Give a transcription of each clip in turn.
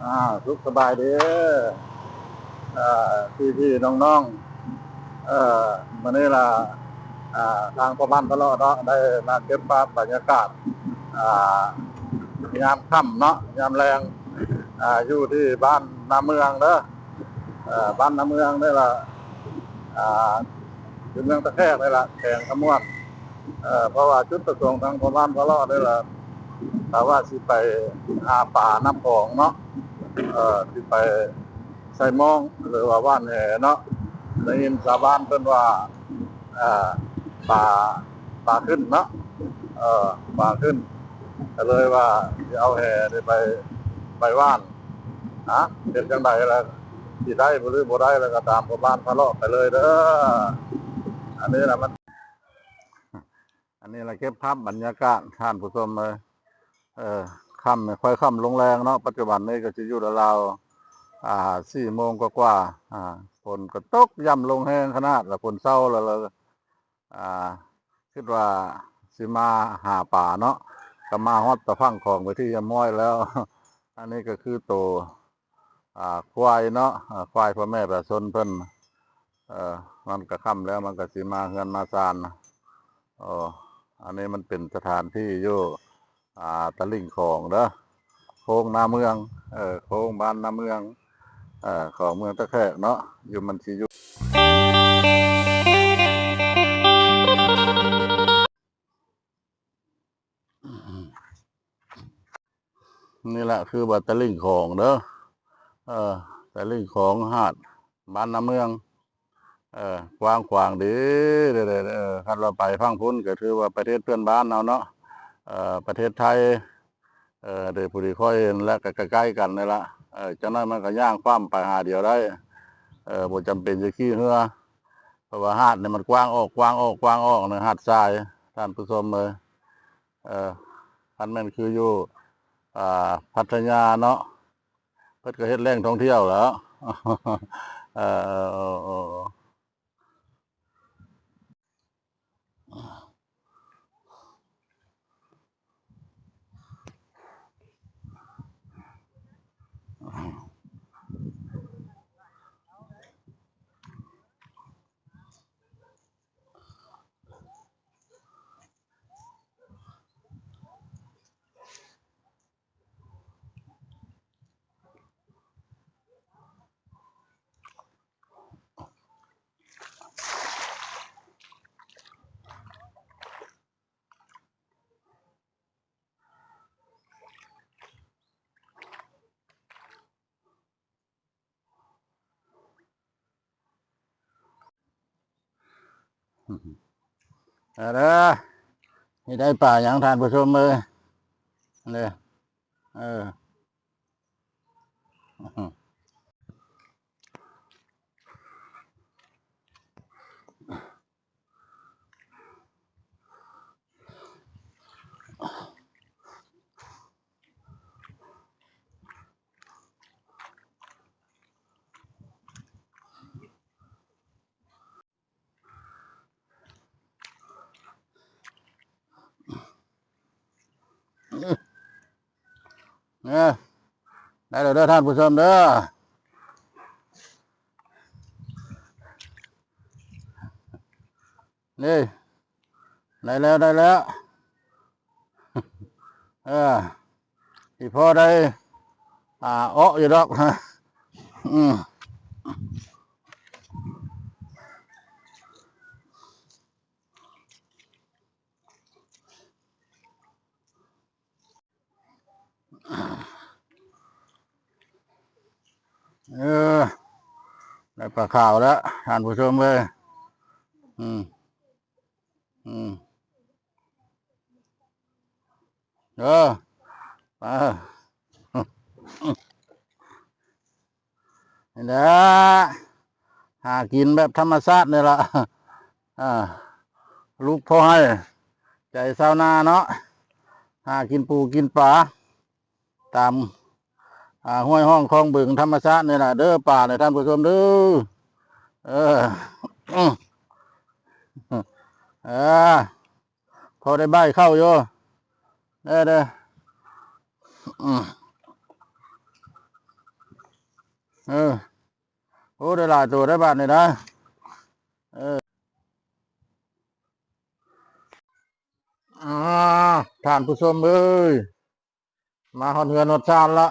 ອ່າ ສຸກສະບາຍດີ ອ່າ ພີ່ໆ ນ້ອງໆ ເອີ ມື້ນີ້ລະ ອ່າ ທາງພໍ່ບ້ານພະເລາະເນາະ ໄດ້ມາເກັບພາບບັນຍາກາດ ອ່າ ຍາມຄ່ຳເນາະ ຍາມແລງ ອ່າ ຢູ່ທີ່ບ້ານນາເມືອງເດີ ເອີ ບ້ານນາເມືອງນີ້ລະ ອ່າ ຢູ່ເມືອງຕາແຂກນີ້ລະ ແຂວງຄຳມ່ວນ ເອີ ເພາະວ່າຈຸດປະສົງທາງພໍ່ບ້ານພະເລາະນີ້ລະ ຖ້າວ່າຊິໄປຫາປານ້ຳຂອງເນາະ ເອີ ຊິໄປ ໃສ່ມອງ ຫຼືວ່າຫວ່ານແຫເນາະ ໄດ້ຍິນຊາວບ້ານເພິ່ນວ່າ ເອີ ປາ ປາຂຶ້ນເນາະ ເອີ ປາຂຶ້ນ ກະເລີຍວ່າຊິເອົາແຫນີ້ໄປ ໄປຫວ່ານ ຫາ ເຮັດຈັ່ງໃດລະ ຊິໄດ້ບໍ່ ຫຼືບໍ່ໄດ້ລະ ກະຕາມພໍ່ບ້ານພະເລາະໄປເລີຍເດີ ອັນນີ້ລະມັນ ອັນນີ້ລະເກັບພາບບັນຍາກາດທ່ານຜູ້ຊົມເອີຍ ເອີ ຄ່ຳ ຄ່ອຍຄ່ຳລົງແລງເນາະ ປັດຈຸບັນນີ້ກະຊິຢູ່ລາວໆ ອ່າ ສີ່ໂມງກວ່າໆ ອ່າ ຝົນກະຕົກຢ່ຳລົງແຮງຂະໜາດລະ ຝົນເຊົາລະ ລະ ອ່າ ຄິດວ່າຊິມາຫາປາເນາະ ກະມາຮອດຕະຝັ່ງຂອງເປັນທີ່ຮຽບຮ້ອຍແລ້ວ ອັນນີ້ກະຄືໂຕ ອ່າ ຄວາຍເນາະ ອ່າ ຄວາຍພໍ່ແມ່ປະຊາຊົນເພິ່ນ ເອີ ມັນກະຄ່ຳແລ້ວ ມັນກະຊິມາເຮືອນມາຊານ ເອີ ອັນນີ້ມັນເປັນສະຖານທີ່ຢູ່ ອ່າ ຕະລິ່ງຂອງເດີ ໂຄ້ງນາເມືອງ ເອີ ໂຄ້ງບ້ານນາເມືອງ ເອີ ຂອງເມືອງຕາແຂກເນາະ ຢູ່ມັນຊິຢູ່ ນີ້ລະຄືວ່າຕະລິ່ງຂອງເດີ ເອີ ຕະລິ່ງຂອງຫາດບ້ານນາເມືອງ ເອີ ກວ້າງຂວາງດີເດີ ເອີ ຄັນວ່າໄປຝັ່ງພຸ້ນກະຖືວ່າປະເທດເພື່ອນບ້ານເຮົາເນາະ ເອີ ປະເທດໄທ ເອີ ເດ ຜູ້ທີ່ຂ້ອຍເຫັນແລ້ວກະໃກ້ໆກັນນີ້ລະ ເອີ ຈັກໜ້ອຍມັນກະຍ່າງຂ້າມໄປຫາດຽວໄດ້ ເອີ ບໍ່ຈຳເປັນຈະຂີ່ເຮືອ ເພາະວ່າຫາດນີ້ມັນກວ້າງອອກ ກວ້າງອອກ ກວ້າງອອກນະ ຫາດຊາຍ ທ່ານຜູ້ຊົມເອີຍ ເອີ ຄັນແມ່ນຄືຢູ່ ອ່າ ພັດທະຍາເນາະ ເພິ່ນກະເຮັດແຫຼ່ງທ່ອງທ່ຽວແລ້ວ ເອີ ເອີ ເອີ ເອີ. ເອົາເດີ ນີ້ໄດ້ປາຫຍັງທ່ານຜູ້ຊົມເອີຍ ເດີ ເອີ. ເອີ ໄດ້ແລ້ວເດີທ່ານຜູ້ຊົມເດີ ນີ້ ໄດ້ແລ້ວ ໄດ້ແລ້ວ ເອີ ຊິພໍໄດ້ ອ່າ ເອາະຢູ່ດອກ ອືມ. ເອີ ໄດ້ປາຂາວແລ້ວທ່ານຜູ້ຊົມເອີຍ ອືມ ອືມ ເອີ ເອີ ນີ້ແຫຼະ ຫາກິນແບບທຳມະຊາດນີ້ລະ ອ່າ ລູກພໍ່ໄຮ່ໃຈຊາວນາເນາະ ຫາກິນປູກິນປາຕາມ ອ່າ ຫ້ວຍຮ່ອງຄອງບຶງທຳມະຊາດນີ້ລະເດີ ປານີ້ທ່ານຜູ້ຊົມເດີ ເອີ ເອີ ເອີ. ພໍ ພໍໄດ້ໃບເຂົ້າຢູ່ ເອີ ເດີ ອືມ ເອີ ໂອ້ ໄດ້ຫຼາຍໂຕໄດ້ບາດນີ້ນະ ເອີ ອ່າ ທ່ານຜູ້ຊົມເອີຍ ມາຮອດເຮືອນຮອດຊານລະ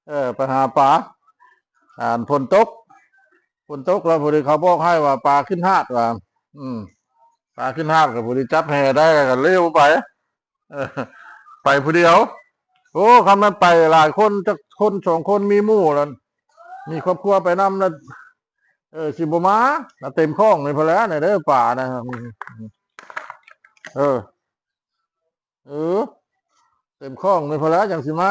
ເອີ ໄປຫາປາ ອັນ ຝົນຕົກ ຝົນຕົກແລ້ວພໍດີເຂົາບອກໃຫ້ວ່າປາຂຶ້ນຫາດວ່າ ອືມ ປາຂຶ້ນຫາດກໍພໍດີຈັບແຫໄດ້ກໍເລວໄປ ເອີ ໄປຜູ້ດຽວ ໂອ້ ຄັນມັນໄປຫຼາຍຄົນ ຈັກຄົນສອງຄົນ ມີໝູ່ແລ້ວ ມີຄອບຄົວໄປນຳແລ້ວ ເອີ ຊິບໍ່ມາ ນະ ເຕັມຄອງນີ້ພຸ້ນແຫຼະ ນີ້ເດີ ປານະ ເອີ ເອີ ເຕັມຄອງນີ້ພຸ້ນແຫຼະຈັ່ງຊິມາ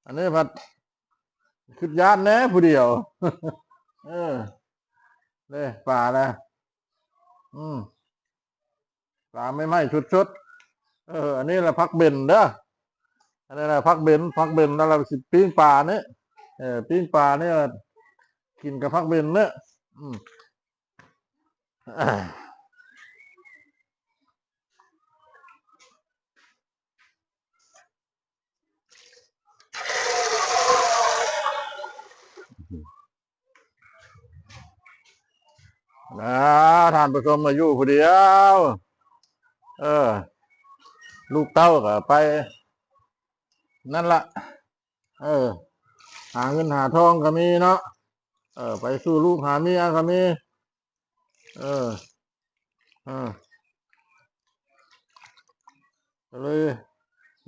ອັນນີ້ພັດຄຶດຢ້ານແດ່ຜູ້ດຽວ ເອີ ເດ້ ປານະ ອືມ ປາໃໝ່ໆສົດໆ ເອີ ອັນນີ້ລະຜັກເບັນເດີ ອັນນີ້ລະຜັກເບັນ ຜັກເບັນ ແລ້ວລະຊິປີ້ງປານີ້ ເອີ ປີ້ງປານີ້ ກິນກັບຜັກເບັນເດີ ອືມ. ອ່າ ທ່ານຜູ້ຊົມ ມາຢູ່ຜູ້ດຽວ ເອີ ລູກເຕົ້າກໍໄປ ນັ້ນລະ ເອີ ຫາເງິນຫາທອງກໍມີເນາະ ເອີ ໄປສູ່ລູກຫາເມຍກໍມີ ເອີ ເອີ ກໍເລີຍ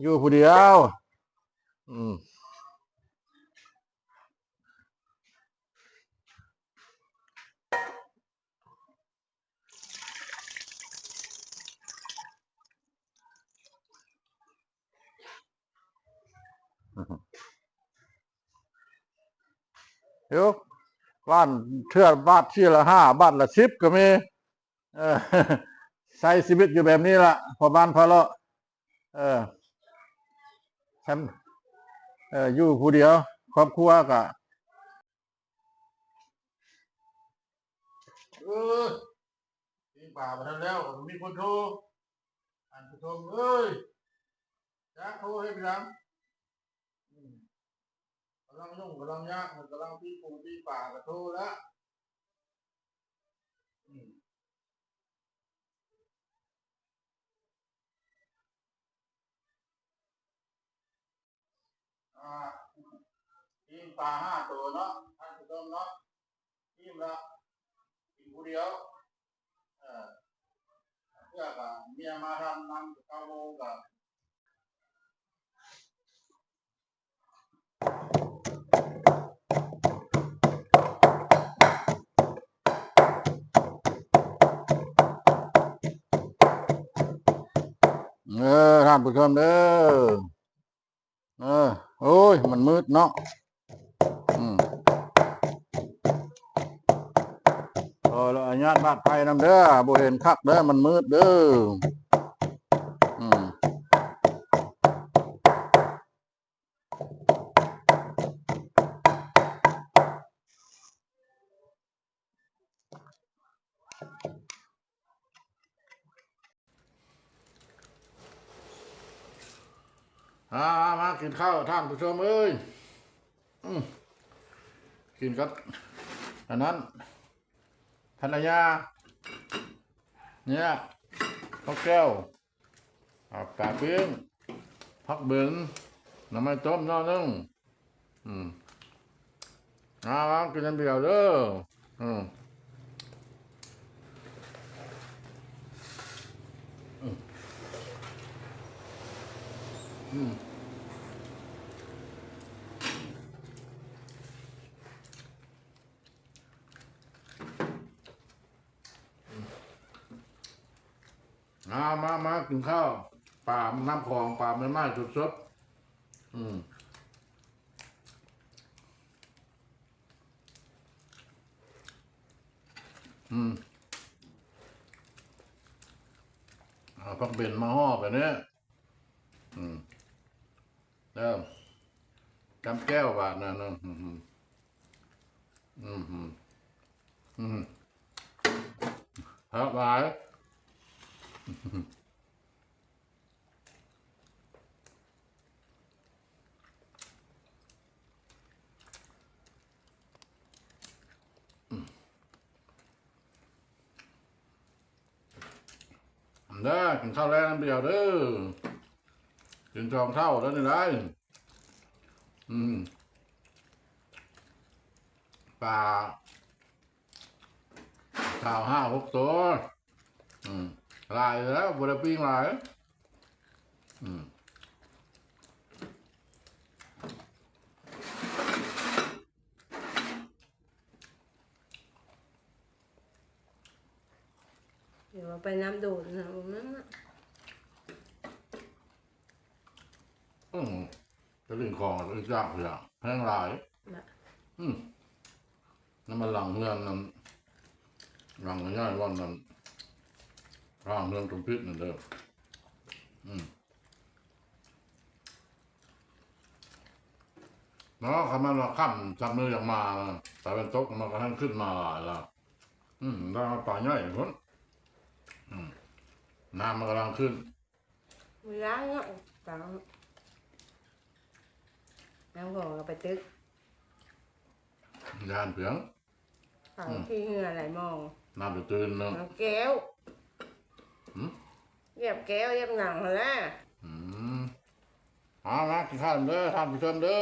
ຢູ່ຜູ້ດຽວ ອືມ. ຢູ່ບ້ານເທື່ອບາດທີລະຫ້າ ບາດລະສິບກໍມີ ເອີ ໃຊ້ຊີວິດຢູ່ແບບນີ້ລະ ພໍ່ບ້ານພາເລາະ ເອີ ຊັ້ນ ເອີ ຢູ່ຜູ້ດຽວ ຄອບຄົວກະ ເອີ ປີ້ງປາບໍ່ທັນແລ້ວ ມີຄົນໂທ ທ່ານຜູ້ຊົມເອີຍ ຈັກໂທເຮັດຫຍັງ ອືມ ກຳລັງຫຍຸ້ງກຳລັງຍາກ ມັນກຳລັງປີ້ງປູປີ້ງປາກໍໂທແລ້ວ ອືມ. ອ່າ ປີ້ງປາຫ້າໂຕເນາະ ທ່ານຜູ້ຊົມເນາະ ອີ່ມລະ ກິນຜູ້ດຽວ ເອີ ເພື່ອກະເມຍມາທຳນຳ ເກົ້າໂມງກະ ເອີ ທ່ານຜູ້ຊົມເດີ ເອີ ໂອ້ຍ ມັນມືດເນາະ ອືມ ຂໍອະນຸຍາດບາດໄຟນຳເດີ ບໍ່ເຫັນຄັກເດີ ມັນມືດເດີ ອືມ. ອ່າ ມາກິນເຂົ້າ ທ່ານຜູ້ຊົມເອີຍ ອືມ ກິນກັບອັນນັ້ນ ພັນລະຍາ ເນີ້ຍ ເຂົ້າແກ້ວ ອ່າ ປາປີ້ງ ຜັກເບັນ ໜໍ່ໄມ້ຕົ້ມໜໍ່ໜຶ່ງ ອືມ ມາ ມາກິນນຳດຽວເດີ ອືມ ອືມ ອືມ. ມາ ມາ ມາກິນເຂົ້າ ປານ້ຳຂອງ ປາໃໝ່ໆສົດໆ ອືມ ອືມ ເອົາຜັກເບັນມາຫໍ່ແບບນີ້ ອືມ ເລີ່ມ ຈຳແຈ່ວບາດນັ້ນ ອືມ ອືມ ອືມ ອືມ ຄັກຫຼາຍ ເດີ ກິນເຂົ້າແລງນຳດຽວເດີ ກິນສອງເທົ່າແລ້ວນີ້ໄດ໋ ອືມ ປາຊາວຫ້າຫົກໂຕ ອືມ ຫຼາຍແລ້ວ ບໍ່ໄດ້ປີ້ງຫຼາຍ ອືມ. ດຽວເອົາໄປນ້ຳໂດດນະ ບໍ່ແມ່ນນະ ອືມ ຕະລິ່ງຂອງອີກຢ່າງ ແພງຫຼາຍ ນະ ອືມ ນັ້ນມັນຫຼັງເຮືອນນັ້ນ ຫຼັງໃຫຍ່ໆ ບ່ອນນັ້ນ ຂ້າງເຮືອນສົມພິດນັ້ນເດີ ອືມ. ເນາະ ຄັນມັນວ່າຄ່ຳ ຊ່ຳມື້ຢາກມາ ຕາເວັນຕົກມັນກໍແຮ່ງຂຶ້ນມາຫຼາຍລະ ອືມ ໄດ້ປາໃຫຍ່ພຸ້ນ ອືມ ນ້ຳມັນກຳລັງຂຶ້ນ ບໍ່ຢ້ານເນາະ ຕາ ນ້ຳຂອງກໍໄປຕຶກ ຢ້ານເຜືອງ ເຂົາ ອືມ ຂີ້ເຫື່ອຫຼາຍມອງ ນ້ຳໄປຕື່ນເນາະ ນ້ຳແກ້ວ ຫືມ ຢຽບແກ້ວຢຽບຫຍັງຫັ້ນແຫຼະ ອືມ ເອົາ ມາກິນຂ້າວເດີ ທ່ານຜູ້ຊົມເດີ